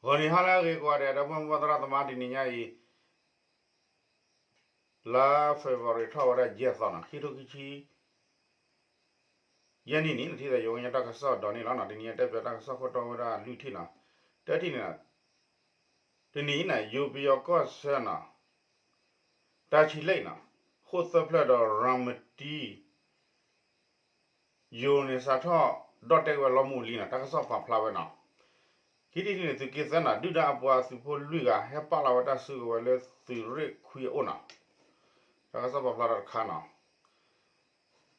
ဂီၤနံၤဟါလၢအဂ့ၤကိးဂၤဒဲး ဒီပုၢ်ဝဲၢ်သရၣ်သမါ တနံၤညါအံၤ လါ February ထီၣ်ဝဲဒၣ်ယဲၢ်သီနီၤ ခံထိခံဆံ ယဲၢ်နံၣ်န့ၣ် နထံၣ်သးယိၤကညီတၢ်ကစီၣ်ဒီးန့ၣ်လီၤနီၤ တနံၤညါတဲပၠးတၢ်ကစီၣ်ခိၣ်တီဝဲဒၣ်လွံၢ်ထံၣ်နီၤ တထံၣ်န့ၣ် တနံၤအံၤန့ၣ် ယိၤပယီၤကီၢ်ဆၢနီၤ တၢ်ဆံလ့ၣ်နီၤ ဃိၣ်သၢဖျၢၣ်ဒီးရၤမတံ ယိၤန့ၣ် စးထီၣ်ဒီၣ်တဲာ်ဝဲလီမူၢ်လံနီၤ တၢ်ကစီၣ်ပာ်ဖျါဝဲနီၤ ခံထံၣ်တထံၣ်န့ၣ် သုးက့သၢနီၤ ဒုၣ်ဒါအပှၤသုးဖိလွံၢ်ဂၤ ဟဲပာ်လီၤဝဲတၢ်စုကဝဲၤလၢသုးရ့ၣ်ခွံအအိၣ်နီၤ တၢ်ကစီၣ်ပာ်ဖျါထီၣ်တခါနီၤ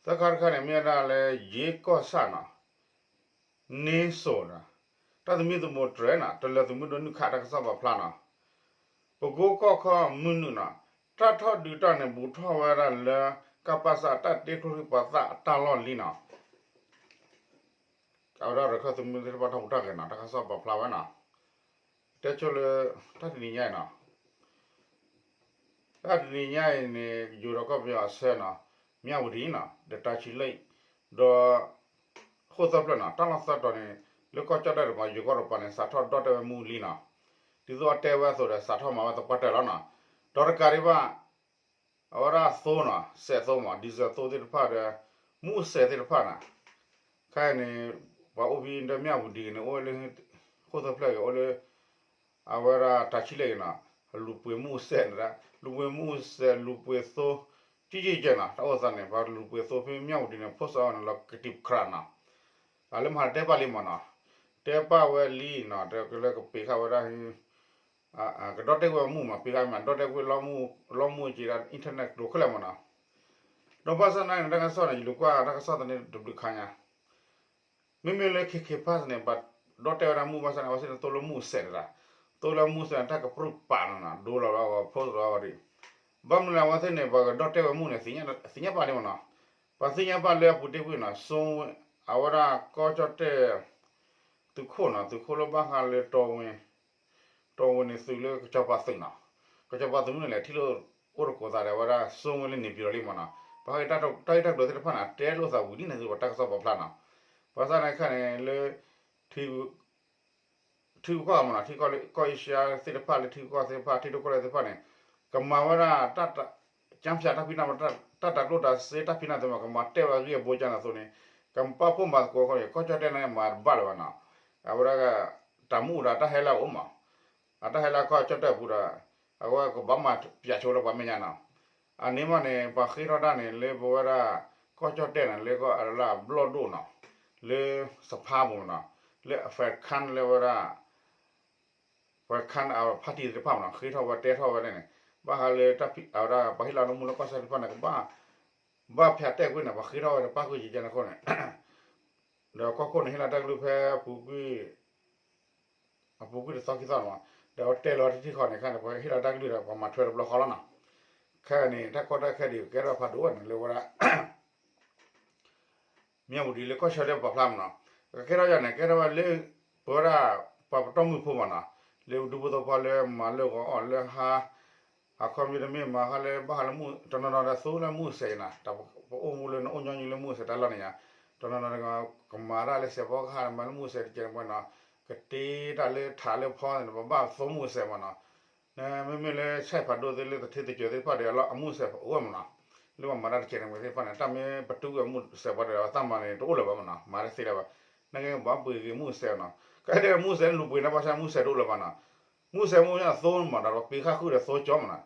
သၢခါတခါန့ၣ် မ့ၢ်ဝဲဒၣ်လၢယ့ကီၢ်ဆၣ်နီၤ န့စိၤနီၤ တၢ်သမံသမိးတြဲၤနီၤ တလၢၤသုးမုၢ်ဒိၣ်နုာ်ခးတၢ်ကစီၣ်ပာ်ဖျါနီၤ ပကိကီၢ်ခီမုၢ်နုာ်နီၤ တၢ်ထီၣ်ဒုးတၢ်န့ၣ် ဘူးထီၣ်ဝဲဒၣ်လၢ ကပစ တၢ်တ့ကျိချံမျိာ်သၣ်အတၢ်လီၢ်လံနီၤ အဝဲဒၣ်ရၢၢ်ခၢၣ်သးမုၢ်သ့ၣ်တဖၣ်ထီၣ်ပူၤတၢ်ဂဲၤနီၤ တၢ်ကစီၣ်ပာ်ဖျါဝဲနီၤ တဲဆိလၢ တၢ်တနံၤညါအံၤနီၤ တၢ်တနံၤညါအံၤန့ၣ် ယိၤဒီးကီၢ်ပယီၤအဆၢနီၤ မၠၣ်ဝတံၤနီၤ ဒီးတၢ်ဆံလ့ၣ် ဒီး ဃိၣ်သၢဖျၢၣ်နီၤ တၢ်လီၢ်သၢတီၤန့ၣ် လၢကီၢ်ကၠီၣ်တဲၣ်တပၤ ယိၤကီၢ်တပၤန့ၣ် စးထီၣ်ဒီၣ်တဲာ်ဝဲမူၢ်လံနီၤ ဒ်သိးအတဲဝဲအသိးဒီး စးထီၣ်မၤဝဲသပှၢ်တၢၢ်လီၤနီၤ ဒီးတကးဒံးဘၣ် အဝဲဒၣ်သိနီၤ စဲးသိမး ဒံၣ်စဲးသိသ့ၣ်တဖၣ်ဒီး မူၢ်စဲးသ့ၣ်တဖၣ်နီၤ ခဲအံၤန့ၣ် ပှၤအိၣ်ဖဲဒီးမၠၣ်ဝတံၤဂ့ၤန့ၣ် အိၣ်ဝဲလၢ ဃိၣ်သၢဖျၢၣ်ဂ့ၤ အိၣ်လၢ အဝဲဒၣ်တၢ်ဆံလ့ၣ်ဂ့ၤနီၤ လူၤပှ့ၤမူၢ်စဲးန့ၣ်ဒၣ် လူၤပှ့ၤမူၢ်စဲး လူၤပှ့ၤသိ ကံကံကဲနီၤ တၢ်အိၣ်သးန့ၣ် ပှၤလူၤပှ့ၤသိဖဲမၠၣ်ဝတံၤန့ၣ် ဖိစီအီၤန့ၣ် လီၤကတံာ်ခရးနီၤ အလၢမဟါတဲပာ်လံမးနီၤ တဲပာ်ဝဲလံနီၤ တဲလၢကပ့ၤဃာ်ဝဲဒၣ် ကဒီၣ်တဲာ်ဝဲမူၢ်မး ပ့ၤဃာ်မး ဒီၣ်တဲာ်ကွံာ် လီမူၢ်က့ၤဒၣ် internet ကျိၤခဲလၢာ်မးနီၤ ဒီးဘၣ်ဆၣ်သနာ်က့န့ၣ် တၢ်ကစီၣ်န့ၣ် ယလူၤကွၢ်တၢ်ကစီၣ်သန့တဘျုးခါညါ မ့မ့ၢ်လၢ ခ့ခ့ဖၣ်စၢ်န့ၣ် ပှၤဒီၣ်တဲာ်ဝဲဒၣ်မူၢ်ဘၣ်ဆၣ်န့ၣ် အဝဲသ့ၣ်န့ၣ်သိလၢမူၢ်စဲးတဒၣ် သိလၢမူၢ်စဲးန့ၣ် တၢ်ကပြုၢ်ပာ်နီၤနီၤ ဒိလီၤလီၤအဂီၢ် ဖိလီၤအဂီၢ်ဒံး ဘၣ်မနုၤလဲၣ် အဝဲသ့ၣ်န့ၣ် ပှၤကဒီၣ်တဲာ်ဝဲမူၢ်န့ၣ် သ့ၣ်ညါပာ်လံမးနီၤ ပှၤသ့ၣ်ညါပာ်လၢအပူၤတ့ၢ်ကွံာ်နီၤ စိ အဝဲဒၣ်ကီၢ်ကၠီၣ်တဲၣ် သုးခိၣ်နီၤ သုးခိၣ်လၢဘၣ်ဃးလၢ တီဝ့န့ၣ်သုးလၢကစီၤပၤသုးနီၤ ကစီၤပၤသုးမုၢ်န့ၣ်လဲၣ် ထံၣ်လိာ်အိၣ်တကိးသးဒီး အဝဲဒၣ်စိဝဲလၢန့ၣ်ပၠးလီၤလံမးနီၤ ပှၤဟဲတၢ်ဂ့ၢ်တၢ်ကျိၤသ့ၣ်တဖၣ်န့ၣ် တဲလိာ်သးဝံၤလံန့ၣ် ပတၢ်ကစီၣ်ပာ်ဖျါနီၤ ဘၣ်ဆၣ်သနာ်က့န့ၣ် လၢ ထံဂုၤကီၢ်ဂၤမးနီၤ ထံကီၢ်အ့ရှါသ့ၣ်တဖၣ်လၢထံဂုၤကီၢ်သ့ၣ်တဖၣ် ထံဒိၣ်ကီၢ်လဲၢ်သ့ၣ်တဖၣ်န့ၣ် ကမၤဝဲဒၣ် ကၠၢဖၠးတၢ်ဖံးတၢ်မၤ တၢ်တၤကျိၣ်တၤစ့တၢ်ဖံးတၢ်မၤ ကမၤတဲာ်ဝဲအဂ့ၢ်အဘိကၢန့ၣ်အသိးန့ၣ် ကပာ်ဖှိၣ်မၤသကိးအဃိန့ၣ် ကီၢ်ကၠီၣ်တဲၣ်န့ၣ်မၤတဘၣ်လၢၤဘၣ်နီၤ အဝဲဒၣ် တၢ်မူဒါတၢ်ဟဲလၢအအိၣ်မး အတၢ်ဟဲလၢကီၢ်ကၠီၣ်တဲၣ်အပူၤဒီး အဝဲကဘၣ်မၤပၠးဆိလၢပှၤမဲာ်ညါနီၤ အန့ၣ်မးန့ၣ် ပှၤဃ့ထီၣ်တၢ်န့ၣ် လၢပဝဲဒၣ် ကီၢ်ကၠီၣ်တဲၣ်န့ၣ် လၢကီၢ်အလၢဘျီၣ်ဒိၣ်နီၤ လၢ စဖါပူၤနီၤ လၢအဖဲးခၣ်လၢဝဲဒၣ် ပှၤခၣ်အဖါတံၢ်သ့ၣ်တဖၣ်မးနီၤ ဃ့ထီၣ်ဝဲတဲထီၣ်ဝဲဒၣ်န့ၣ် ဘၣ်ဃးလၢတၢ်ဖံးအဝဲဒၣ် ပှၤဟ့ၣ်လီၤလၢမူလၢကီၢ်ဆၢသ့ၣ်တဖၣ်န့ၣ် ကဘၣ် ဘၣ်ဖၠးတဲာ်ကွံာ်န့ၣ် ပှၤဃ့ထီၣ်ဝဲဒီးပၣ်ဃုာ်ကကဲန့ၣ်အဃိန့ၣ် ဒီးကီၢ်ခိၣ်န့ၣ် ဟ့ၣ်လီၤတၢ်ကလုၢ်ဖဲအပူၤကွံာ် အပူၤကွံာ်တသီခံသီန့ၣ်မး ဒီးအဝဲတဲလီၤတထံၣ်ဃီန့ၣ် ခဲန့ၣ် ပှၤဟ့ၣ်လီၤတၢ်ကလုၢ်ဒီး ပှၤမၤထွဲတဘျီဃီလီၤနီၤ ခဲန့ၣ် တၢ်ကီတၢ်ခဲဒံးကဲထီၣ်ဖးဒိၣ်ဝဲန့ၣ် လၢဝဲဒၣ် မၠၣ်ဝတံၤလၢကီၢ်ဆၢတဲပာ်ဖျါမးနီၤ ကကဲထီၣ်ယၤန့ၣ် ကဲထီၣ်ဝဲလၢ ပဝဲဒၣ် ပှၤပတီၢ်မုၢ်ဖိမးနီၤ လၢဒူဖိသဝီဖိလၢမၤလၢဂီၤအီၣ်လၢဟါ အခီပညီတမ့ၢ်မၤဟါလၢဘၣ်ဟါလၢမုၢ် တနီၤနီၤဒီးသိလၢမုၢ်စဲးနီၤ တၢ်ပအိၣ်မူလၢနအိၣ်ညီနုၢ်လၢမုၢ်စဲးတၢ်လီၢ်န့ၣ်ညါ တနီၤနီၤကမၤတၢ်လၢစဲးဖီကဟၣ်မၤလၢမုၢ်စဲးတကဲးန့ၣ်ပှဲၤနီၤ ကတ့တၢ်လၢထးလၢဖီန့ၣ် ပဘၣ်သိမုၢ်စဲးမးနီၤ မ့မ့ၢ်လၢဆဲးဖးဒိၣ်သ့ၣ်လၢသထ့သကၢၤသ့ၣ်တဖၣ်ဒီး အလီၢ်အမုၢ်စဲးအိၣ်ဝဲမးနီၤ လၢပှၤမၤတၢ်တကဲးန့ၣ်ဝဲသ့ၣ်တဖၣ်န့ၣ် တၢ်မ့ၢ်ပတုာ်ကွံာ်အမုၢ်စဲးပှၤဒီး အတၢ်မၤန့ၣ် တအိၣ်လၢၤဘၣ်မးနီၤ မၤတသ့လၢၤဘၣ် နာ်က့ဘၣ်ပှ့ၤဂ့ၤမုၢ်စဲးနီၤ ကဲဒ်မုၢ်စဲးန့ၣ်လူၤပှ့ၤန့ၣ် ဘၣ်ဆၣ်မုၢ်စဲးတအိၣ်လၢၤဘၣ်နီၤ မုၢ်စဲးမ့ၢ်အိၣ်ညါသိမးဒီး ပှၤပ့ၤဃာ်ဃုာ်ဒီးသိကၠီမးနီၤ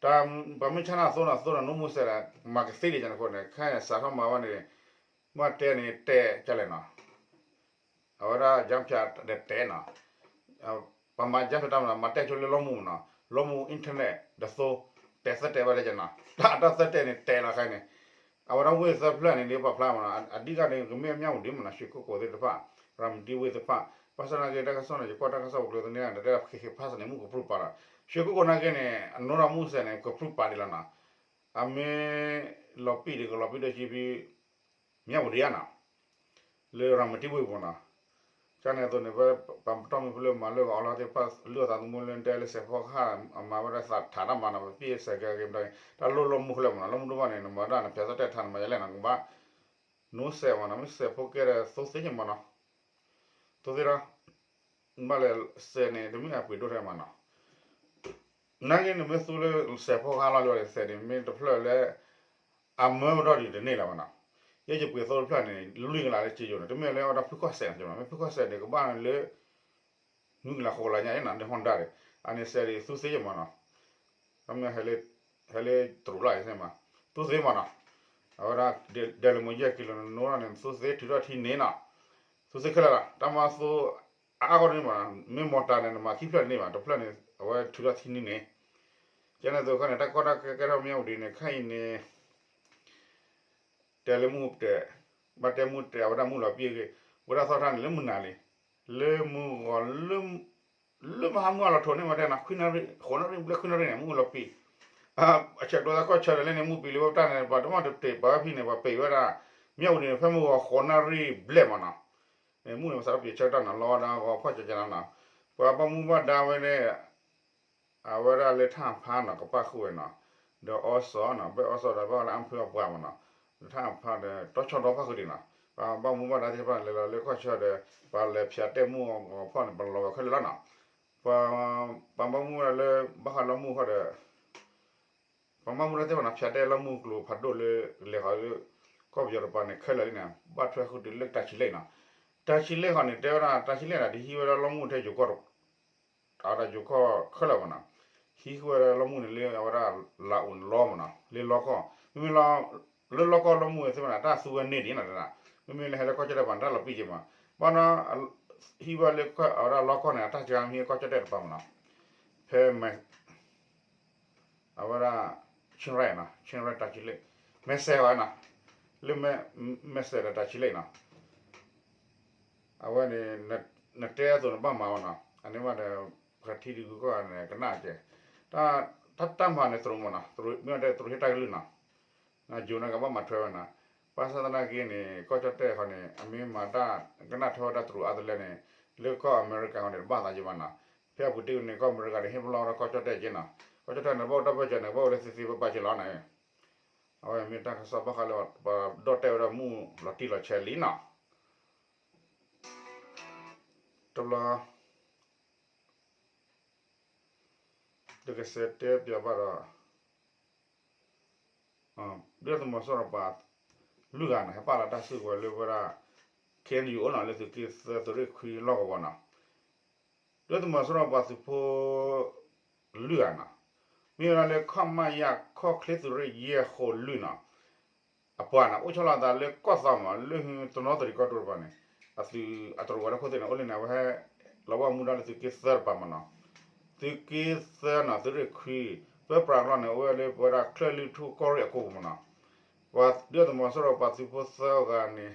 တၢ်ပှၤမ့ၢ်ဆါန့ၢ်သိနီၤ သိနီၤ နအိၣ်မုၢ်စဲးဒီး မၤကသ့ဒ်န့ၣ်အဃိန့ၣ် ခဲစးထီၣ်မၤဝဲန့ၣ် မ့ၢ်တဲန့ၣ်တဲကလဲၣ်နီၤ အဝဲဒၣ် ကၠၢဖၠးဒီးတဲနီၤ ပှၤမၤကၠၢဖၠးတၢ်မးနီၤ မၤတဲဆိလၢလီမူၢ်မးနီၤ လီမူၢ် internet ဒီးသိ တဲသၢတဲာ်ဝဲဒၣ်ကနီၤ တၢ်တၢ်သၢတဲာ်န့ၣ်တဲလီၤခဲအံၤန့ၣ် အဝဲဒၣ်ဝ့ၢ်သၢဖျၢၣ်န့ၣ် ဒ်ပာ်ဖျါမးနီၤ အဓိကန့ၣ် ကမ့ၢ်မၠၣ်ဝတံၤမးနီၤ ရွှေကုက္ကိုသ့ၣ်တဖၣ် ရၤမတံဝ့ၢ်သ့ၣ်တဖၣ် ဘၣ်ဆၣ်သနာ်က့ တၢ်ကစီၣ်န့ၣ် ယကွၢ်တၢ်ကစီၣ်ပူၤကျဲသန့ၣ် တဲခ့ခ့ဖၣ်စၢ်န့ၣ် မုၢ်ကပြုၢ်ပာ်လီၤ ရွှေကုက္ကိုနာ်က့န့ၣ် အနိထီၣ်မုၢ်စဲးန့ၣ် ကပြုၢ်ပာ်ဒံးလီၤနီၤ အမ့ၢ်လီၤပံာ်ဒံးကလီၤပံာ်ဒိၣ်ကံဖံ မၠၣ်ဝတံၤဧါနီၤ လၢရၤမတံဝ့ၢ်ပူၤနီၤ ကန့ၣ်အသိးန့ၣ် ပှၤပတီၢ်မုၢ်ဖိလၢမၤလၢဂီၤအီလီၤသ့ၣ်တဖၣ် လုၢ်အီၣ်သးသမူလၢတဲလၢစဲးဖီကဟၣ် အမၤဝဲဒၣ်သးထးတၢ်မၤနီၤ ပပ့ၢ်စဲးကဲက့ၤမတၤ တၢ်လိၣ်လီမူၢ်ခဲလၢာ်မးနီၤ လီမူၢ်ဒိၣ်ဘၣ်န့ၣ် နမၤဒၣ်နဖၠးသၢတဲာ်ထးနမၤယလဲၣ်နီၤ ကဘၣ် နိစဲးမးနီၤ မ့ၢ်စဲးဖိကဲဒီးသိသ့ၣ်ညါမးနီၤ သိသ့ၣ်ဒီး ဘၣ်လဲၣ် စဲးန့ၣ် တမ့ၢ်အပှ့ၤဒိၣ်ထဲမးနီၤ, နာ်က့န့ၣ်မ့ၢ်သူလၢစဲးဖီၣ်ဃာ်လီၤလၢစဲးန့ၣ် မ့ၢ်တဖျၢၣ်လၢ အမၢပဒီဒံးတန့ၢ်လၢၤဘၣ်နီၤ, ယဲယပှ့ၤသိတဖျၢၣ်န့ၣ် လွံၢ်ကလးလၢစ့ယိၤန့ၣ် တမ့ၢ်လၢအဝဲဒၣ်ဖုခီၣ်စဲးနီၤ, မ့ၢ်ဖုခီၣ်စဲးန့ၣ် ကဘၣ်လၢ နွံကလးဃိးကလးညါန့ၣ်နီၤ လၢ Honda န့ၣ် အန့ၣ်စဲးဒ်သူသ့ယမးနီၤ, မ့ၢ်ဟဲလၢတရူးလီၤအံၤမး သူသ့မးနီၤ, အဝဲဒၣ် ဒဲးလီၤမ့ၢ်ယဲၢ်ကံလိၤန့ၣ် နိထီၣ်န့ၣ် သူသ့ထုးထီၣ်ထံန့ၣ်နီၤ, သူသ့ခဲလၢာ်လီၤ တၢ်မၤသူ အါအါဂီၢ်န့ၣ်မးနီၤ, မ့ၢ်မီၢ်တၢ်န့ၣ် နမၤခံဖျၢၣ်တန့ၢ်ဘၣ် တဖျၢၣ်န့ၣ် အဝဲထုးထီၣ်ထံန့ၣ်န့ၣ်, ကဲန့ၣ်သိးခါန့ၣ် တၢ်ကီတၢ်ခဲကဲထီၣ်မ့ၢ်ဝံၤဒ်န့ၣ် ခဲအံၤန့ၣ် တဲလၢမုၢ်တဲာ်, ဘၣ်တဲမုၢ်တဲာ် အဝဲဒၣ်မုၢ်လီၤပံာ်အဂ့ၢ်, ဝဲဒၣ်သီၣ်ထၣ်န့ၣ် လၢမုၢ်နၤလံ, လၢမုၢ်ဂီၤ, လၢမဟါမုၢ်အလီၤထိးန့ၢ်ဝဲတဲနီၤ ခွံနၣ်ရံၣ်, ဃိးနၣ်ရံၣ်ဘျဲၣ်ခွံနၣ်ရံၣ်န့ၣ် မုၢ်လီၤပံာ်, အဆဲးကျိသးကီၢ်ဆၢဒီးလဲၣ်န့ၣ် မုၢ်ပံာ်လံဝဲပတၢ်န့ၣ် ပှၤတမ့ၢ်တတ့ၢ်ပှၤဖဲန့ၣ် ပှၤပံာ်ဝဲဒၣ်, မ့ၢ်ဝံၤန့ၣ် ဖဲမုၢ်ဂီၤဃိးနၣ်ရံၣ်ဘျဲၣ်မးနီၤ, မုၢ်န့ၣ် ပစးထီၣ်ပံာ်ဆၢကတီၢ်နီၤ လီၤဝဲဒၣ်ဂီၤဖီၣ်ကကနီၤ, ပှၤဘၣ်မူဘၣ်ဒါဝဲန့ၣ် အဝဲဒၣ်လၢထၣ်ဖါနီၤ ကပၣ်ဃုာ်ဝဲနီၤ, ဒီးအီစီနီၤ ဘၣ်အီစီဒီးဘၣ်ဝဲလၢအါဖုအပှၤမးနီၤ, ဒီးထၣ်ဖါဒီး တီဆီဒီပၣ်ဃုာ်ဒံးနီၤ, ပှၤဘၣ်မူဘၣ်ဒါသ့ၣ်တဖၣ်န့ၣ် လဲၤလီၤလၢကီၢ်ဆၢဒီး ပှၤလဲၤဖၠးတဲာ်မုၢ်အဂီၤဖီၣ်န့ၣ် ပလီၤဂီၤခဲလၢာ်လီၤနီၤ, ပှၤဘၣ်မူဘၣ်ဒါလၢ ဘၣ်ဃးလီမုၢ်ဃီဒီး ပှၤဘၣ်မူဘၣ်ဒါသ့ၣ်တဖၣ်န့ၣ် ဖၠးတဲာ်လီမုၢ်ကျိၤဖးဒိၣ်လၢ လဲၤဃီၤလၢ ကီၢ်ပယီၤတပၤန့ၣ် ခဲလၢာ်လံန့ၣ် ဘၣ်ထွဲဃုာ်တုၤလၢတၢ်ဆံးလဲၣ်နီၤ, တၢ်ဆံးလဲၣ်ဃီန့ၣ် တဲဝဲဒၣ် တၢ်ဆံးလဲၣ်ဒၣ် တဟံးဝဲဒၣ်လီမုၢ်ထဲယိၤကီၢ် အဝဲဒၣ်ယိၤကီၢ်ခဲလၢာ်မးနီၤ, ဟံးဃုာ်ဝဲဒၣ်လီမုၢ်န့ၣ်လၢအဝဲဒၣ် လၤအိၣ်န့ၣ်လီမးနီၤ လၢလီကီၢ်, မ့မ့ၢ်လၢ လၢလီကီၢ်လီမုၢ်သ့ၣ်တဖၣ်န့ၣ် တၢ်သူဝဲန့ၢ်ဒံးနီၤ, မ့မ့ၢ်လၢဟဲလၢကီၢ်ကၠီၣ်တဲၣ်တပၤန့ၣ် တၢ်လီၤပံာ်က့ၤမး, ဘၣ်နီၤ ဟံးဝဲလၢအဝဲဒၣ်လီကီၢ်န့ၣ် အတၢ်စှၤမ့ၢ်ဟံးကီၢ်ကၠီၣ်တဲၣ်တပၤမးနီၤ, ဖဲ အဝဲဒၣ် ဆ့ၣ်ရဲၣ်နီၤ ဆ့ၣ်ရဲၣ်တၢ်ဆံးလဲၣ်, မဲစဲးဝဲနီၤ, လၢ မဲစဲးဒီးတၢ်ဆံးလဲၣ်နီၤ, အဝဲန့ၣ် နတဲအသိးန့ၣ်ဘၣ်မၤဝဲနီၤ, အန့ၣ်ဘၣ်ဒီး ပှၤထံဒုးဂုၤကီၢ်ဂၤန့ၣ် ကနၣ်ကဲ, တၢ်မၤန့ၣ်သရူးမးနီၤ, မ့ၢ်တဲသရူးဟ့ၣ်တၢ်ကလုၢ်နီၤ, နယိၤန့ၣ်ကဘၣ်မၤထွဲဝဲနီၤ, ဘၣ်ဆၣ်သနာ်က့န့ၣ် ကီၢ်ကၠီၣ်တဲၣ်ဃီန့ၣ် အမ့ၢ်မၤတၢ်ကနၣ်ထွဲဝဲဒၣ်သရူးအါတလၢန့ၣ် လၢကီၢ်အမဲရကၤဃီန့ၣ် တဘၣ်သးယံၤဘၣ်နီၤ, ဖဲအပူၤတ့ၢ်န့ၣ် ကီၢ်အမဲရကၤန့ၣ် ဟ့ၣ်ပလီၢ်ဝဲဒၣ်ကီၢ်ကၠီၣ်တဲၣ်က့နီၤ, ကီၢ်ကၠီၣ်တဲၣ်န့ၣ် ဘၣ်အိၣ်တၢ်ဘၢၣ်စၢၤန့ၣ် ကဘၣ်အိၣ်လၢသ့သ့ဘၣ်ဘၣ်က့လီၤန့ၣ်, အဝဲမ့ၢ်တၢ်ကစီၣ်ဘၣ်ဃးလၢ ပှၤဒီၣ်တဲာ်ဝဲဒၣ်မုၢ်လီၤတံၢ်လီၤဆဲးလံနီၤ, တဘျီ တကစဲးတဲပၠးဘၣ်ဒီး ဒုၣ်ဒါသုးမီၤစိရိၤပှၤ လွံၢ်ဂၤန့ၣ် ဟဲပာ်လီၤတၢ်စုကဝဲၤလၢဝဲဒၣ် ခ့ၣ်အဲၣ်ယူၣ်အိၣ်နီၤ လၢသုးက့သၢသုးရ့ၣ်ခွံလီၢ်ကဝီၤနီၤ, ဒုၣ်ဒါသုးမီၤစိရိၤပှၤသုးဖိ လွံၢ်ဂၤနီၤ, မ့ၢ်ဝဲဒၣ်လၢ ခမရ ခီၣ်ချ့သုးရ့ၣ်ယဲၢ်ဃိးလွံၢ်နီၤ အပှၤန့ၣ် အိၣ်ဆီလီၤအသးလၢကီၢ်သီမး လၢတနီသရံၣ်ကီၢ်ဒိၣ်တပၤန့ၣ် အသုးအတရူးဝဲဒၣ်ခိၣ်သ့ၣ်န့ၣ် အိၣ်လၢန့ၣ် အဝဲဟဲလီၤဘၣ်မူဒါလၢသုးက့သၢတပၤမးနီၤ, သုးက့သၢနီၤ သုးရ့ၣ်ခွံ ပၢပြးကလီၢ်န့ၣ် အိၣ်ဝဲလၢပဝဲဒၣ်ချၢၣ်လွံၢ်ထူၣ်ကီၢ်ရ့ၣ်အကိပူၤမးနီၤ, ပှၤဒုၣ်ဒါသုးမီၤစိရိၤပှၤသုးဖိသၢဂၤန့ၣ်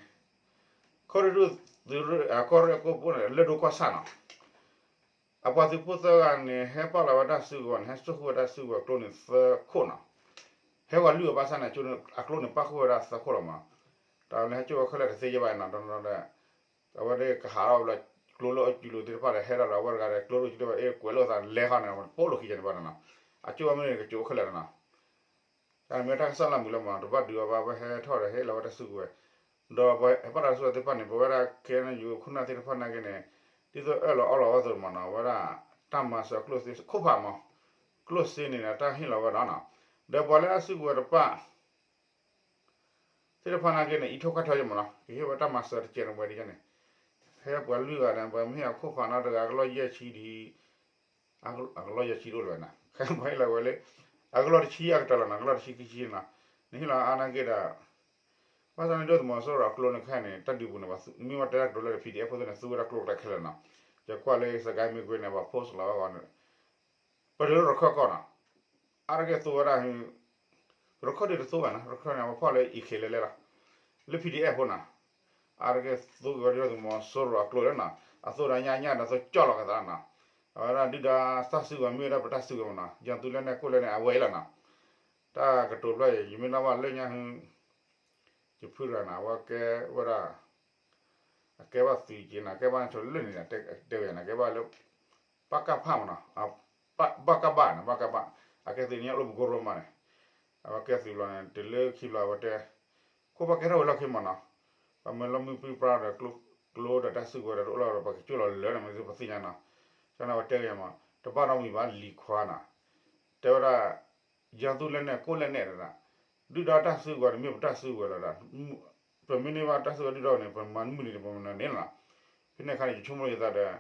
ခီၣ်ရ့ၣ်ထူၣ် ကီၢ်ရ့ၣ်အကိပူၤန့ၣ် လၢၢ်ဒိၣ်ကီၢ်ဆၣ်နီၤ အပှၤသုးဖိသၢဂၤန့ၣ် ဟဲပာ်လီၤဝဲတၢ်စုကဝဲၤန့ၣ် ဟဲစိာ်ဃုာ်ဝဲတၢ်စုကဝဲၤကျိန့ၣ်သၢခိၣ်နီၤ, ဟဲဝဲလွံၢ်ဂၤဘၣ်ဆၣ်န့ၣ် အကျိန့ၣ်ပာ်ဃုာ်ဝဲဒၣ်သၢခိၣ်လီၤမး, တၢ်လၢဟဲစိာ်ဝဲခဲလၢာ်တသ့ယဲၢ်ဘၣ်နီၤ ဒီး အဝဲဒၣ်ကဟးထီၣ်ဝဲလၢ ကျိလၢအစုလိၤသ့ၣ်တဖၣ်ဒီး ဟဲထီၣ်ဒီးအဝဲတဂၤဒီး ကျိလိၤစုလိၤ အဲၣ်ကွဲးလိာ်သးလဲၤဃီန့ၣ် ပိၣ်လိာ်ခံကန့ၣ်ဘၣ်နီၤ, အကၠိဝဲမ့ၢ်န့ၣ် ကကၠိခဲလၢာ်နီၤ တၢ်မ့ၢ်တၢ်ကစီၣ်လၢမုာ်လၢမး တဘၣ်ဒုးအီၤဘၣ် ဝဲဟဲထီၣ်ဒီးဟ့ၣ်လီၤဝဲတၢ်စုကဝဲၤ, ဒီးပှၤဟဲပာ်လီၤတၢ်စုကဝဲၤသ့ၣ်တဖၣ်န့ၣ် ပဝဲဒၣ်ခဲအံၤယူၤခိၣ်နၢ်သ့ၣ်တဖၣ်နာ်က့န့ၣ် ဒ်သိးအၢၣ်လီၤအီလီၤဝဲအသိးမးနီၤ ဝဲဒၣ် တၢ်မၤစၢၤကျိၣ်စ့ခိၣ်ဖးမး, ကျိၣ်စ့န့ၣ် တၢ်ဟ့ၣ်လီၤဝဲဒီးနီၤ, ဒီးပှၤလၢအစုကဝဲၤတဖၣ် သ့ၣ်တဖၣ်နာ်က့န့ၣ် အံးထိၣ်ခၢၣ်ထီယဲၢ်မးနီၤ ကဟ့ၣ်ဝဲတၢ်မၤစၢၤတကဲးန့ၣ်ဝဲဒ်န့ၣ်, ဖဲပှၤလွံၢ်ဂၤန့ၣ် ပှၤမ့ၢ်ဟ့ၣ်အခိၣ်ဖးနီတဂၤ အကလီၢ်ယဲၢ်ဆံဒ် အကလီၢ်ယဲၢ်ဆံတအိၣ်လၢၤဘၣ်နီၤ, ခဲပှၤဟ့ၣ်လီၤဝဲလၢ အကလီၢ်တဆံအကတၢၢ်လီၤနီၤ အကလီၢ်တဆံခံဆံနီၤ, နဟ့ၣ်လီၤအါနာ်က့ဒီး ဘၣ်ဆၣ်န့ၣ်ဒုၣ်ဒါသုးမီၤစိရိၤအကျိန့ၣ်ခဲအံၤန့ၣ် တၢ်ဒုးပူၤန့ၣ် မ့ၢ်ဝဲတဲတၢ်ကတိၤလၢ ပီၣ်ဒံၣ်အဲၣ်ဖိသ့ၣ်န့ၣ် သူဝဲဒၣ်ကျိတၢ်ခဲလၢာ်နီၤ, ယကွၢ်လၢ စကဲမ့ၢ်ကွ့န့ၣ် ပှၤ post လီၤဝဲအဂီၢ်န့ၣ် ပတုၤလၢရခၢၣ်ကီၢ်နီၤ, အါတက့ၢ်သူဝဲဒၣ် ရခၢၣ်ဒုးတသူဘၣ်နီၤ ရခၢၣ်န့ၣ် ပဖီၣ်လၢအံၤခဲလၢာ်လဲၣ်လီၤ, လၢ ပီၣ်ဒံၣ်အဲၣ်ဖိနီၤ, အါတက့ၢ်သူက့ၤဝဲဒုၣ်ဒါသုးမီၤစိရိၤအကျိလၢနီၤ အသိးဒီးညါညါဒီးသိးကၠီၣ်လီၤကသးနီၤ, အဝဲဒၣ်ဒုၣ်ဒါတၢ်စုကဝဲၤမ့ၢ်ဝဲဒၣ်ပတၢ်စုကဝဲၤမးနီၤ ယသူလၢန့ၣ်ကိၣ်လၢန့ၣ် အဝဲအံၤလီၤနီၤ, တၢ်ကတိၤဖျၢၣ်အံၤ ယမ့ၢ်လၢဘၣ်လၢညါဟ ယဖုတဂၤန့ၣ် အဝဲကဲဝဲဒၣ် အကဲဘၣ်သုးက့နီၤ ကဲဘၣ်ဆိလၢန့ၣ် တဲဝဲန့ၣ် ကဲဘၣ်လၢ ပကဖမးနီၤ, ပကဘနီၤ ပကဘ, အကဲသုးန့ၣ်ညါလၢပကိရိမးန့ၣ်, အဝဲကဲသုးဘျီန့ၣ် တုၤလၢခံဘျီအဝဲတဲ, ခိၣ်ဘၣ်ကဲထီၣ်ဝဲလီၢ်ခံမးနီၤ, ပှၤမၢလီၤမုၢ်ပြံပြါဒီးကျိ ကျိဒီးတၢ်စုကဝဲၤဒီးတအိၣ်လီၤဒီး ပကစူၢ်လီၤလၢာ်န့ၣ် မ့ၢ်ပသ့ၣ်ညါနီၤ, ကန့ၣ်ဝဲတဲက့ၤမး တဘၣ်နီတမံၤဘၣ် လံၤခွါနီၤ, တဲဝဲဒၣ် ယၤသူလၢနဲၣ်ကိၣ်လၢနဲၣ်ဒၣ်, ဒုၣ်ဒါတၢ်စုကဝဲၤန့ၣ် မ့ၢ်ပတၢ်စုကဝဲၤလီၤဒၣ်, ပမ့ၢ်န့ၢ်ဘၣ်တၢ်စုကဝဲၤဒုၣ်ဒါန့ၣ် ပမၤမုၢ်နံၤန့ၣ် ပမၤနၢၤန့ၣ်လီၤ, ဖဲန့ၣ်အခါန့ၣ် ယဆိကမိၣ်ယသးဒီး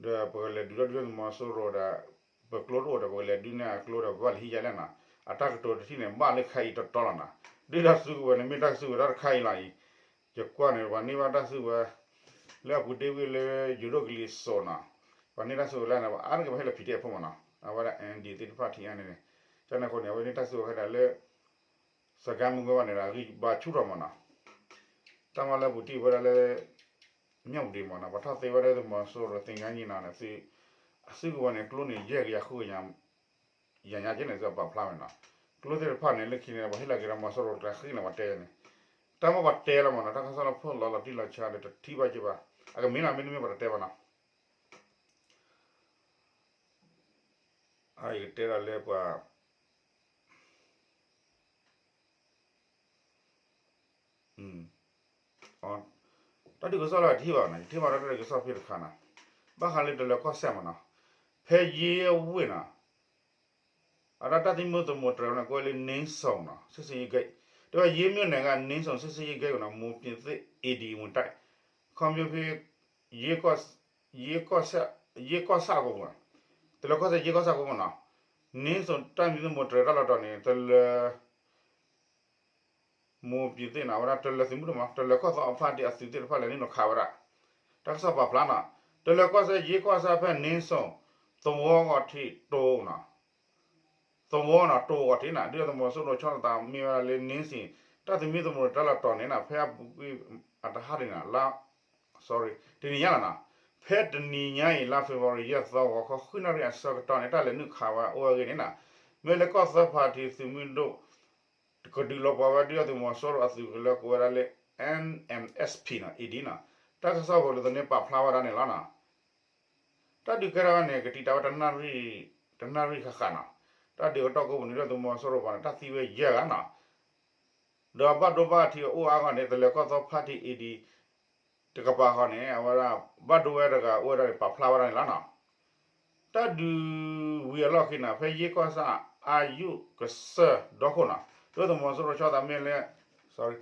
ဒီးပကလဲၤဒုးထီၣ်ဒုၣ်ဒါသုးမီၤစိရိၤဒီး ပကျိတအိၣ်ဒီး ပကလဲၤဒုးနဲၣ်အကျိဒီး ပဘၣ်လဲၤဟံးယါလဲၣ်နီၤ, အတၢ်ကတိၤတထံၣ်န့ၣ် ဘၣ်လၢခဲအံၤတီတီလီၤနီၤ, ဒုၣ်ဒါစုကဝဲၤန့ၣ် မ့ၢ်တၢ်စုကဝဲၤတၢ်တခါအံၤလီၤအံၤ, ယကွၢ်န့ၣ် ပှၤန့ၢ်ဘၣ်တၢ်စုကဝဲၤ လၢအပူၤတ့ၢ်ဝံၤလၢ ယိၤဒိၣ်ကလံၤစိးနီၤ, ပှၤန့ၢ်တၢ်စုကဝဲၤလၢန့ၣ် အါတက့ၢ်ပှၤဟ့ၣ်လီၤ PDF ဖိမးနီၤ, အဝဲဒၣ် ND သ့ၣ်တဖၣ်ထံအါန့ၣ်န့ၣ်, ကန့ၣ်အဃိန့ၣ် အဝဲန့ၢ်တၢ်စုကဝဲၤခဲဒၣ်လၢ စကဲမုၢ်ဝဲဘၣ်န့ၣ်ဒီး အဂံၢ်ဘါဆူၣ်ထီၣ်မးနီၤ, တၢ်မၤလၢပူၤတ့ၢ်ဝဲဒၣ်လၢ မၠၣ်ဝတံၤမးနီၤ, ပှၤထီၣ်သ့ဝဲဒၣ်သုးမီၤစိရိၤသ့ၣ်ညါနံၤနီၤန့ၣ် အစုကဝဲၤန့ၣ် ကျိန့ၣ် ယဲၢ်ကယၤဃုကယၤ ယၤညါက့န့ၣ် သုပာ်ဖျါဝဲနီၤ, ကျိသ့ၣ်တဖၣ်န့ၣ် လၢခံန့ၣ် ပှၤဟ့ၣ်လီၤက့ၤဒီးမီၤစိရိၤတၢ်ဃံန့ၣ် ပှၤတဲန့ၣ်, တၢ်မ့ၢ်ပှၤတဲလီၤမးနီၤ, တၢ်ကစီၣ်လၢဖျိလီၤလီၤတံၢ်လီၤဆဲးဒီး တထံၣ်ဘၣ်က့ဘၣ်, အကမ့ၢ်နီၤ မ့တမ့ၢ်ပှၤတတဲဘၣ်နီၤ အကတဲဒၣ်လၢပှၤ တၢ်ဒုးကစီၣ်လၢအထံၣ်ဘၣ်နီၤ, ယထံၣ်ဘၣ်ဒီးတၢ်ဒုးကစီၣ်ဖဲတခါနီၤ, ဘၣ်ဃးလၢတလၢၤကီၢ်စဲၣ်မးနီၤ, ဖဲယ့ဝ့ၢ်နီၤ, အတၢ်တၢ်သမံသမိးတြဲၤန့ၣ် ကိးဝဲလၢ နင်းစုန်နီၤ စစ်ဆင်ရေးဂိတ်, တဲဝဲ ရေးမြို့နယ်က နင်းစုန် စစ်ဆင်ရေးဂိတ်နီၤ မွန်ပြည်သစ် AD ဝင်တိုက်, ခီဖျိဖဲ ရေးကီၢ်စဲၣ် ရေးကီၢ်ဆၣ်အကိာ်ပူၤ, တလၢၤကီၢ်စဲၣ် ရေးကီၢ်ဆၣ်အကိာ်ပူၤနီၤ, နင်းစုန် တၢ်သမံသမိးတြဲၤတၢ်လီၤတီၤန့ၣ် တလၢၤ မွန်ပြည်သစ်နီၤ အဝဲဒၣ်တလၢၤသုးမုၢ်ဒိၣ်မး တလၢၤကီၢ်သီအဖါတံၢ်အသုးသ့ၣ်တဖၣ်လဲၤနုာ်လီၤခးဝဲဒၣ်, တၢ်ကစီၣ်ပာ်ဖျါနီၤ, တလၢၤကီၢ်စဲၣ် ရေးကီၢ်ဆၣ်ဖဲ နင်းစုန် သဝီဂီၤထံးတိၤနီၤ, သဝီနီၤ တိၤဂီၤထံးနီၤ ဒုၣ်ဒါသုးမီၤစိရိၤဆီၣ်သးမ့ၢ်ဝဲဒၣ်လၢ နင်းစုန် တၢ်သမံသမိးတြဲၤတၢ်လီၤတီၤန့ၣ်နီၤ ဖဲအပူၤကွံာ်အတဟါန့ၣ်နီၤ လါ sorry တနံၤညါလီၤနီၤ, ဖဲတနံၤညါအံၤ လါ February ယဲၢ်သီ ဂီၤခီဃုနၣ်ရံၣ်အဆၢကတီၢ်န့ၣ် တၢ်လဲၤနုာ်ခးဝဲအိၣ်ဝဲအဂ့ၢ်န့ၣ်နီၤ, မ့ၢ်လၢကီၢ်သီဖါတံၢ်သုးမုၢ်ဒိၣ် ကဒုးလီၤပှီၢ်ဝဲဒုၣ်ဒါသုးမီၤစိရိၤအသုးကလၢၤကိးဝဲဒၣ်လၢ NMSP နီၤ AD နီၤ, တၢ်ကစီၣ်ပူၤလၢသန့ပာ်ဖျါဝဲဒၣ်န့ၣ်လီၤနီၤ, တၢ်ဒုးကဲထီၣ်ဝဲန့ၣ် ကတံာ်တာ်ဝဲတနၣ်ရံၣ်, တနၣ်ရံၣ်ဃၣ်ဃၣ်နီၤ, တၢ်ဒုးကတီၢ်ကိးပူၤန့ၣ် ဒုၣ်ဒါသုးမီၤစိရိၤပှၤန့ၣ် တၢ်သံဝဲယဲၢ်ဂၤနီၤ, ဒီးဘၣ်ဒိဘၣ်ထံးအိၣ်အါဂီၢ်န့ၣ် တလၢၤကီၢ်သီဖါတံၢ် AD တကပၤဃီန့ၣ် အဝဲဒၣ် ဘၣ်ဒိဝဲတဂၤအိၣ်ဝဲဒၣ်န့ၣ် ပာ်ဖျါဝဲဒၣ်န့ၣ်လီၤနီၤ, တၢ်ဒုးဝံၤအလီၢ်ခံနီၤ ဖဲယ့ၢ်ကီၢ်ဆၣ်အါယုၣ်ကစၢၢ်ဒီခိၣ်နီၤ ဒုၣ်ဒါသုးမီၤစိရိၤဆီၣ်သးမ့ၢ်လၢ sorry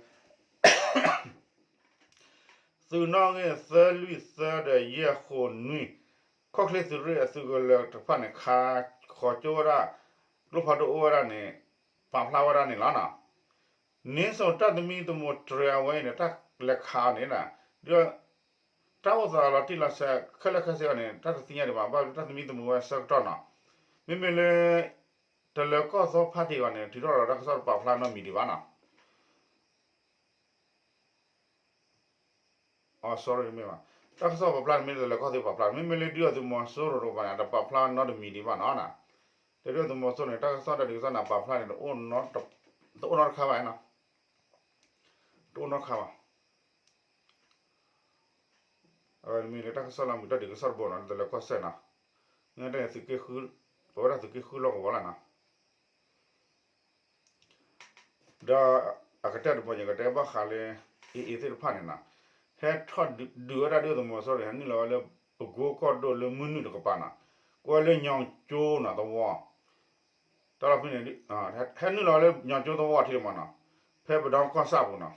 သုးနီၣ်ဂံၢ်သၢလွံၢ်သၢဒီးယဲၢ်ဃိးနွံ, ခီၣ်ချ့သုးရ့ၣ်အသုးကလၢၤတဖၣ်န့ၣ် ခးဃီၤကၠိဝဲဒၣ် ကျိဖးဒိၣ်အိၣ်ဝဲဒၣ်န့ၣ် ပာ်ဖျါဝဲဒၣ်န့ၣ်လီၤနီၤ, နင်းစုန် တၢ်သမံသမိးတြဲၤအဝဲအံၤန့ၣ် တၢ်လဲၤခးန့ၣ်နီၤ, ဒီး တၢ်အိၣ်သးလီၤတံၢ်လီၤဆဲးခဲလၢာ်ခဲဆ့အံၤန့ၣ် တၢ်တသ့ၣ်ညါဒံးဘၣ် ဘၣ်တၢ်သမံသမိးဝဲဆၢကတီၢ်နီၤ, မ့မ့ၢ်လၢ တလၢၤကီၢ်သီဖါတံၢ်အဂီၢ်န့ၣ် ထုးထီၣ်လီၤတၢ်ကစီၣ်တပာ်ဖျါနီတမံၤဒံးဘၣ်နီၤ sorry မ့ၢ်ဘၣ်, တၢ်ကစီၣ်ပာ်ဖျါန့ၣ် မ့ၢ်တလၢၤကီၢ်သီပာ်ဖျါ မ့မ့ၢ်လၢဒုၣ်ဒါသုးမီၤစိရိၤတကပၤန့ၣ် အတပာ်ဖျါနီတမံၤဒံးဘၣ်နီၤ, တဒုၣ်ဒါသုးမီၤစိရိၤန့ၣ် တၢ်ကစီၣ်တၢ်ဒုးကစီၣ်န့ၣ် ပာ်ဖျါန့ၣ် တအိၣ်နီတခါဘၣ်နီၤ, တအိၣ်နီတခါဘၣ် အဝဲမ့ၢ်လၢတၢ်ကစီၣ်လၢမုာ်တၢ်ဒုးကစီၣ်တဘိနီၤ တလၢၤကီၢ်စဲၣ်နီၤ, မ့ၢ်တဲန့ၣ်သုးက့ဃု, ပဝဲဒၣ်သုးက့ဃုလီၢ်ကဝီၤလီၤနီၤ, ဒီးအကတၢၢ်တဘိန့ၣ် ကတဲဘၣ်ဃးလၢ AA သ့ၣ်တဖၣ်န့ၣ်နီၤ, ဟဲထီၣ်ဒုးဝဲဒၣ်ဒုၣ်ဒါသုးမီၤစိရိၤန့ၣ် ဟဲနုာ်လီၤဝဲလၢ ပကိကီၢ်ဒိၣ်လၢမုၢ်နုာ်တကပၤနီၤ, ကိးဝဲလၢညီကၠိနီၤသဝီ, တၢ်လီၢ်ဖဲန့ၣ် ဟဲနုာ်လီၤဝဲလၢညီကၠိသဝီထံတမးနီၤ, ဖဲပဒီကီၢ်ဆၣ်ပူၤနီၤ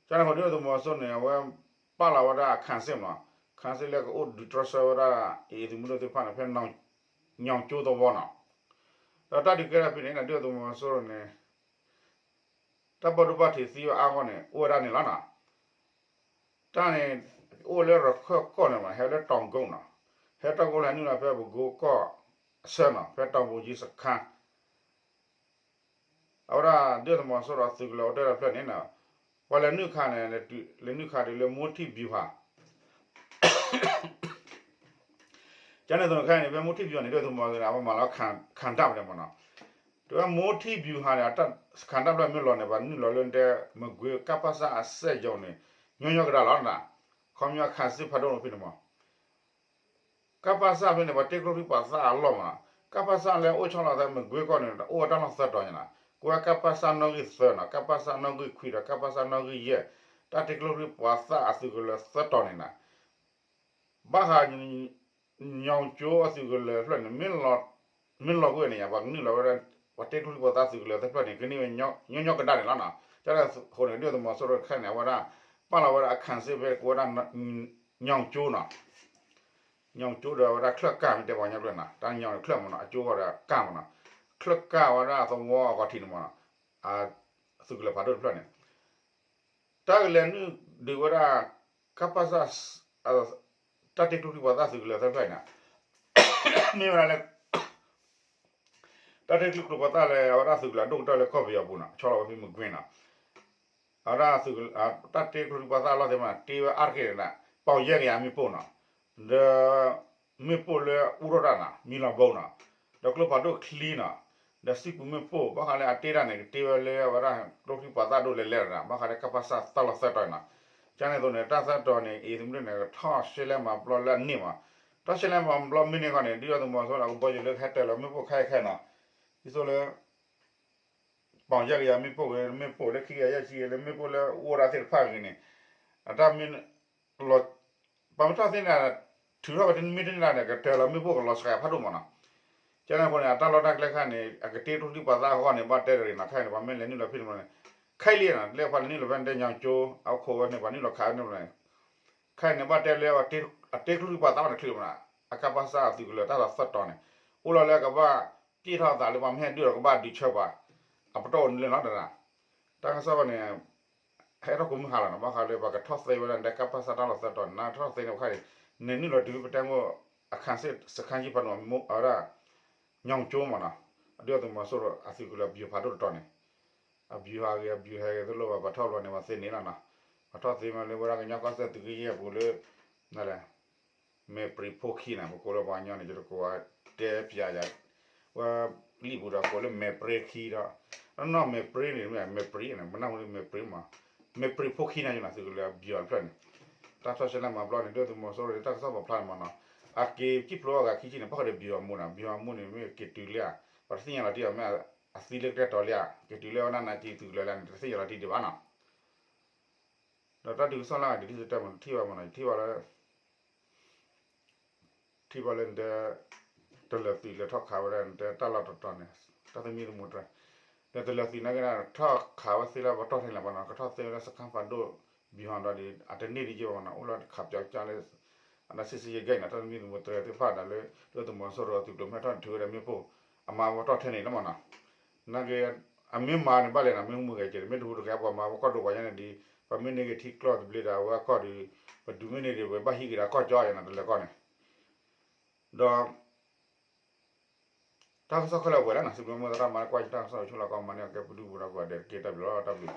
ကန့ၣ်ဃိ ဒုၣ်ဒါသုးမီၤစိရိၤန့ၣ် အဝဲပာ်လီၤဝဲဒၣ်အခၢၣ်စ့ၣ်မးနီၤ, အခၢၣ်စ့ၣ်လၢကအိၣ်ဒုးတြီဆၢဝဲဒၣ် AA သုးမုၢ်ဒိၣ်သ့ၣ်တဖၣ်န့ၣ် ဖဲညီကၠိသဝီနီၤ, ဒီးတၢ်ဒုးကဲထီၣ်ဖဲန့ၣ် ဒုၣ်ဒါသုးမီၤစိရိၤန့ၣ် တၢ်ဘၣ်ဒိဘၣ်ထံးသံဝဲအါဂီၢ်န့ၣ် အိၣ်ဝဲဒၣ်န့ၣ်လီၤနီၤ, တၢ်န့ၣ် အိၣ်လၢရခၢၣ်ကီၢ်န့ၣ်မး ဟဲလၢတီၤကိနီၤ, ဟဲတီၤကိလၢဟဲနုာ်လီၤဖဲပကိကီၢ်အဆၢနီၤ ဖဲတီၤပူၤကၠံစခါ အဝဲဒၣ်ဒုၣ်ဒါသုးမီၤစိရိၤအသုးကလၢၤအိၣ်တ့ၢ်ဒီးဖျၢၣ်န့ၣ်နီၤ, ပှၤလဲၤနုာ်ခးန့ၣ် လဲၤနုာ်ခးတုၤလၢမိထံၣ်ဘျူၤဟၣ်, ကန့ၣ်သိးခဲအံၤန့ၣ် ဖဲမိထံၣ်ဘျူၤဟၣ်န့ၣ် ဒုၣ်ဒါသုးမီၤစိရိၤန့ၣ် အဝဲမၤလီၤခးတၢ်ဖဲန့ၣ်မးနီၤ, တုၤဝဲမိထံၣ်ဘျူၤဟၣ်န့ၣ် ခးတၢ်ဖျၢၣ်မ့ၢ်လီၤန့ၣ် ပှၤနုာ်လီၤလၢတဲ မကွ့ၤ ကပစ အစက်ရုံန့ၣ် ညီညီကဒါလီၤနီၤ, ခီပညီခးစ့ၢ်ဖးဒိၣ်ဖဲန့ၣ်မး ကပစ ဖဲန့ၣ် ပှၤတ့ကျိချံပှၤသၣ်အလီၢ်မးနီၤ, ကပစ လၢအိၣ်ဆီလီၤသးမကွ့ၤကီၢ်န့ၣ် အိၣ်ဝဲတၢ်လီၢ်သၢတီၤညါနီၤ, ကိးဝဲ ကပစ နီၣ်ဂံၢ်သၢနီၤ, ကပစ နီၣ်ဂံၢ်ခွံဒီး ကပစ နီၣ်ဂံၢ်ယဲၢ်, တၢ်တ့ကျိချံပှၤသၣ်အသုးကလၢၤသၢတီၤန့ၣ်နီၤ, ဘၣ်ဃး ညီကၠိအသုးကလၢၤတဖျၢၣ်န့ၣ် မ့ၢ်လီၤကွံာ်န့ၣ် ပှၤကနုာ်လီၤဝဲဒၣ် ပှၤတ့ကျိချံပှၤသၣ်သုးကလၢၤသၢဖျၢၣ်န့ၣ် ကန့ၢ်ဝဲညီညီကဒါန့ၣ်လီၤနီၤ. ကန့ၣ်အဃိန့ၣ် ဒုၣ်ဒါသုးမီၤစိရိၤတခါန့ၣ် အဝဲဒၣ် ပာ်လီၤဝဲဒၣ်အခၣ်စ့ၣ်ဖဲကိးဝဲဒၣ် ညီကၠိနီၤ, ညီကၠိဒီးဝဲဒၣ်ချၢၣ်ကၢ်မ့ၢ်တဲပှၤကညီဖျၢၣ်နီၤ, တၢ်ညီန့ၣ်ချၢၣ်မ့ၢ်နီၤ, အကၠိဃီဒီးကၢ်မ့ၢ်နီၤ, ချၢၣ်ကၢ်ဝဲဒၣ်သဝီအဂီၤထံးန့ၣ်မ့ၢ်နီၤ, သုးကလၢၤဖးဒိၣ်တဖျၢၣ်န့ၣ် တၢ်ကလဲၤနုာ်ဒုးဝဲဒၣ် ကပစ တၢ်တ့ကျိချံပှၤသၣ်သုးကလၢၤသၢဖျၢၣ်န့ၣ် မ့ၢ်ဝဲဒၣ်လၢ တၢ်တ့ကျိချံပှၤသၣ်လၢအဝဲဒၣ်သုးကလၢၤဒိၣ်ကတၢၢ်လၢကီၢ်ပယီၤပူၤနီၤ, ဆီလီၤဝဲဖဲမုၢ်ကွ့ၢ်နီၤ, အဝဲဒၣ်သုးကလၢၤ တၢ်တ့ကျိချံပှၤသၣ်အလီၢ်သ့ၣ်မး တ့ဝဲအါတက့ၢ်န့ၣ် ပီၣ်ယဲၢ်ကယၤမ့ၣ်ပိၢ်နီၤ, ဒီး မ့ၣ်ပိၢ်လၢအူထီၣ်တၢ်နီၤ မံလီၤဘိနီၤ, ဒီးကျိဖးဒိၣ်ချံနီၤ, ဒီးစံာ်ပူၤမ့ၣ်ပိၢ် ဘၣ်ဃးလၢအတ့တၢ်န့ၣ် ကတ့ဝဲလၢအဝဲဒၣ်ကျိချံပှၤသၣ်ဒိၣ်လဲၤလဲၤဒီး ဘၣ်ဃးလၢကပစတၢ်လီၢ်သၢတီၤနီၤ, ကန့ၣ်အသိးန့ၣ် တၢ်သၢတီၤန့ၣ် အံၤသမုဒိၣ်န့ၣ် ကထီၣ်ရှဲလဲမၤပျီလၢအန့ၣ်မး, ထီၣ်ရှဲလဲမၤပျီမ့ၢ်န့ၢ်ဃီန့ၣ် ဒုၣ်ဒါသုးမီၤစိရိၤအကဘီယူၤလၢကဟဲတၢၤလီၤမ့ၣ်ပိၢ်ခဲအံၤခဲအံၤနီၤ, ဒ်သိးလၢ ပီၣ်ယဲၢ်ကယၤမ့ၣ်ပိၢ်ဂ့ၤ မ့ၣ်ပိၢ်လၢခံကယၤယဲၢ်ဆံဂ့ၤ လၢမ့ၣ်ပိၢ်လၢအူဝဲဒၣ်သ့ၣ်တဖၣ်ဂ့ၤန့ၣ် အတၢ်မ့ၢ် ပှၤမ့ၢ်ထီၣ်သ့န့ၣ် ထုးထီၣ်ဝဲတမ့ၢ်တန့ၢ်လၢ်န့ၣ် ကတၢၤလီၤမ့ၣ်ပိၢ်ကလီၤစှၤဖးဒိၣ်မးနီၤ, ကန့ၣ်အဃိန့ၣ် အတၢ်လီၢ်တၢ်ကျဲခါန့ၣ် အကတ့ကျိချံပှၤသၣ်အဂီၢ်န့ၣ် ဘၣ်တဲတရံးနီၤ ခဲအံၤန့ၣ် ပှၤမ့ၢ်လဲၤနုာ်လီၤဖဲန့ၣ် ခဲအံၤလံနီၤ လၢပှၤလဲၤနုာ်လီၤဖဲတဲညီကၠိ အခိးဝဲန့ၣ် ပှၤနုာ်လီၤခးဝဲန့ၣ် ခဲအံၤန့ၣ် ဘၣ်တဲလၢ အတ့ကျိချံပှၤသၣ်ဘၣ်တချုးမးနီၤ အကပစၢ်အသုးကလၢၤတၢ်လီၢ်သၢတီၤန့ၣ် အိၣ်လီၤလၢကဘၣ်ပျဲၢ်ထီၣ်အသးလၢပှၤမ့ၢ်ဟဲဒုးဒီး ကဘၣ်ဒုးဆၢပှၤ အပတီၢ်အိၣ်န့ၣ်လၢနီတဂၤ တၢ်ကစီၣ်န့ၣ် ဟဲထီၣ်ကိးမုၢ်ဟါလီၤနီၤ ဘၣ်ဃးလၢပှၤကထီၣ်သ့ဝဲဒၣ်န့ၣ် ကပစၢ်တၢ်လီၢ်သၢတီၤန့ၣ် နထီၣ်သ့န့ၣ်ခါန့ၣ် နနုာ်လီၤတုၤလၢပတဲမိၢ် အခၣ်စ့ၣ်စခါကံဖးဒိၣ် အဝဲဒၣ် ညီကၠိမးနီၤ အဒုၣ်ဒါသုးမီၤစိရိၤအသုးကလၢၤ ဗျူဟာ ဖးဒိၣ်တတီၤန့ၣ် အ ဗျူဟာ ဂ့ၤ အ ဗျူဟာ ဂ့ၤ တလိၣ်ဘၣ် ပှၤထီၣ်ဘျီန့ၣ် ပှၤသ့န့ၣ်လီၤနီၤ ပှၤထီၣ်သ့မးလၢဝဲဒၣ်ကညီကီၢ်စဲၣ်သုးကယဲၢ်ပူၤလၢ နလဲၣ် မဲာ်ပြံၤဖိခံနီၤ ပကိးလၢပှၤကညီန့ၣ် ယတကိးတဲပၠးယၤ ဝဲလံာ်ပူၤဒီးကိးလၢ မဲာ်ပြံၤခံဒီး နီၢ်နီၢ်မဲာ်ပြံၤန့ၣ် မဲာ်ပြံၤန့ၣ် ပနၢ်ဟူလၢမဲာ်ပြံၤမး မဲာ်ပြံၤဖိခံန့ၣ်ယနီၤ သုးကလၢၤအ ဗျူဟာ တဖျၢၣ်န့ၣ် တၢ်ထီၣ်ရှဲလဲမၤပျီန့ၣ် ဒုၣ်ဒါသုးမီၤစိရိၤန့ၣ် တၢ်ကစီၣ်ပာ်ဖျါန့ၣ်မးနီၤ အက့ၤစံၣ်ဖျိအဂၤခံဆံန့ၣ် ပၣ်ဃုာ်ဒီး ဗျူဟာမှူးနီၤ ဗျူဟာမှူးန့ၣ် မ့ၢ်က့ၤတုၤလၢဧါ ပှၤတသ့ၣ်ညါလီၤတံၢ်အီၤ မ့ၢ်အသံလၢကတဲာ်တီၤလံဧါ က့ၤတုၤလၢဝဲဒၣ်နၤက့ၤသုးကလၢၤလံန့ၣ် တသ့ၣ်ညါလီၤတံၢ်ဒံးဘၣ်နီၤ ဒီးတၢ်ဒုးကစီၣ်လၢအဂၤဒ်တၢ်မနုၤထံၣ်ဘၣ်မးနီၤ ယထံၣ်ဘၣ်လၢ ထံၣ်ဘၣ်လၢနတဲ တလၢၤသုးလဲၤထီၣ်ခးဝဲဒၣ်နတဲတၢ်လီၢ်တတီၤန့ၣ် တၢ်သမံသမိးတြဲၤ ဒီးတလၢၤသုးနာ်က့န့ၣ် ထီၣ်ခးဝဲသ့လၢပတီၢ်ထဲလဲၣ်မးနီၤ ကထီၣ်သ့ဝဲလၢစခါဖးဒိၣ် ဗျူဟာ ဒီးဒ် အတန့ၢ်ဒ်ယဲၢ်ဘၣ်မးနီၤ အိၣ်လၢတခးပၠီကၠါလၢ အတၢ်စံးစံးယဲၢ်ဂဲၢ်န့ၣ် တၢ်သမံသမိးတြဲၤသ့ၣ်တဖၣ်ဒီးလၢ ဒုၣ်ဒါသုးမီၤစိရိၤအသုးကျိၤမ့ၢ်ထီၣ်န့ၣ် ထုးဝဲဒၣ်မ့ၣ်ပိၢ် အမၤပတီၢ်ထဲန့ၣ်လီၤမးနီၤ နာ်က့ အမ့ၢ်မၤန့ၣ်ဘၣ်လဲၣ်နီၤ မ့ၢ်မုၢ်ဂဲၤကဲး မ့ၢ်တဟူးတဂဲၤ ပှၤမၤဝဲကီၢ်ဒိၣ်ပှၤညါန့ၣ်ဒ် ပှၤမ့ၢ်န့ၢ်က့ၤထံကျိတဘျ့ဒီး အဝဲအကီၢ်ဒီး ပဒုးမ့ၢ်န့ၢ်ဒံး ပဘၣ်ဟံးက့ၤဒီးကီၢ်ကၠီယဲၢ်နီၤ တလၢၤကီၢ်န့ၣ် ဒီး တၢ်ကစီၣ်ခဲလၢာ်ဝဲလၢနီၤ စံးဘျုးမုၢ်သရၣ်မၤကွၢ်ယတၢ်ကစီၣ်ဆိလီၤကီးမၤန့ၢ်အကဲပဒုၣ်ပူၤဒီးကိးဂၤဒဲးတက့ၢ် တၢ်ဘျုးလီၤ တၢ်ဘျုး